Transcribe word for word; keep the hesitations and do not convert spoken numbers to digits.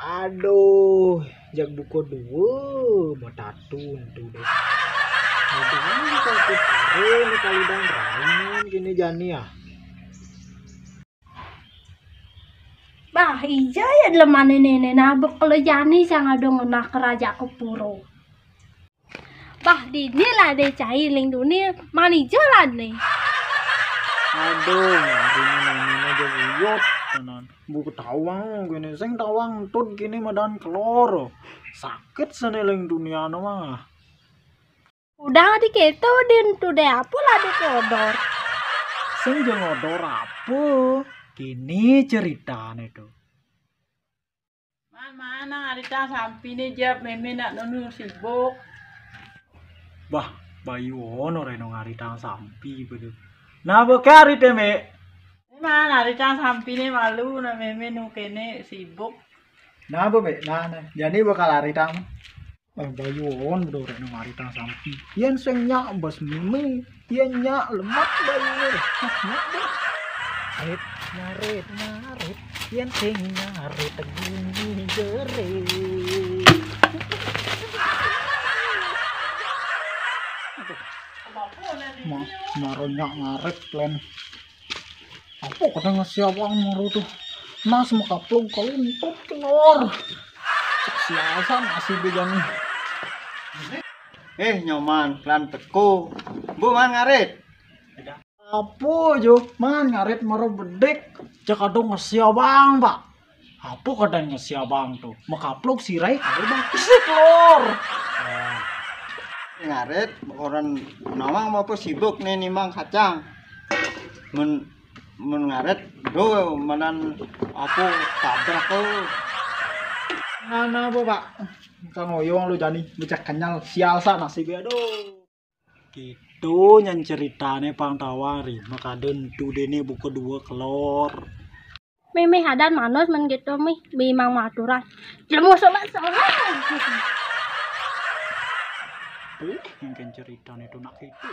Aduh, jak buka dua mata tu entu deh. Mudahan kita ikut kare ni kali dan rain kini jani ah. Bah, ija ya delemane nene nabek kalau jani sang ada ngenah keraja ke puro. Bah, dini lah de cai ling duni, manija lah ne. Aduh, hari ini nene aja buyut tenan. Bu ketawang gini, sing tawang tut gini madan kelor. Sakit sene ling dunia no mah. Udah di keto din tu deh apa lah di kodor. Sing jeng odor apa? Kini ceritane tu. Man, mana arita sampi ni jap meme nak nunu sibuk. Bah, bayu ono reno ngarita sampi bedu. Nah, beke arite me. Man, arita sampi ni malu na meme nu kene sibuk. Nah, be, nah, nah. Jadi bakal arita. Eh, bayu ono bedu reno ngarita sampi. Yen sing nyak bas meme. Yen nyak lemak bayu. Nyak, nyak, bah. Rit, ngarit, ngarit. Yen sing ngarit guni jerit. Ma, maro nyak ngarit plan. Apa kadang ngesiawang maro tuh. Nas makaplung kalau entuk telur. Siasa nasi bejani. Eh, nyoman, klan teko. Bu man ngarit. Apa jo? Man ngarit maro bedik. Cek adong ngesiawang, Pak. Apa kadang ngesiawang tuh? Makaplung sirai ada bakis telur. Ngarit orang nawang apa sibuk nih nimang kacang. Men men ngarit do manan apa tabrak tuh. Nah, nah, apa, Pak? Kang Oyong lu jani becak kenyal sial sa nasib ya, aduh. Gitu nyan ceritane pang tawari, makaden tu dene buka dua kelor. Mimi hadan manus men gitu mi, bimang maturan. Jemu sobat sobat. Tuh, mungkin ceritane tu nak itu.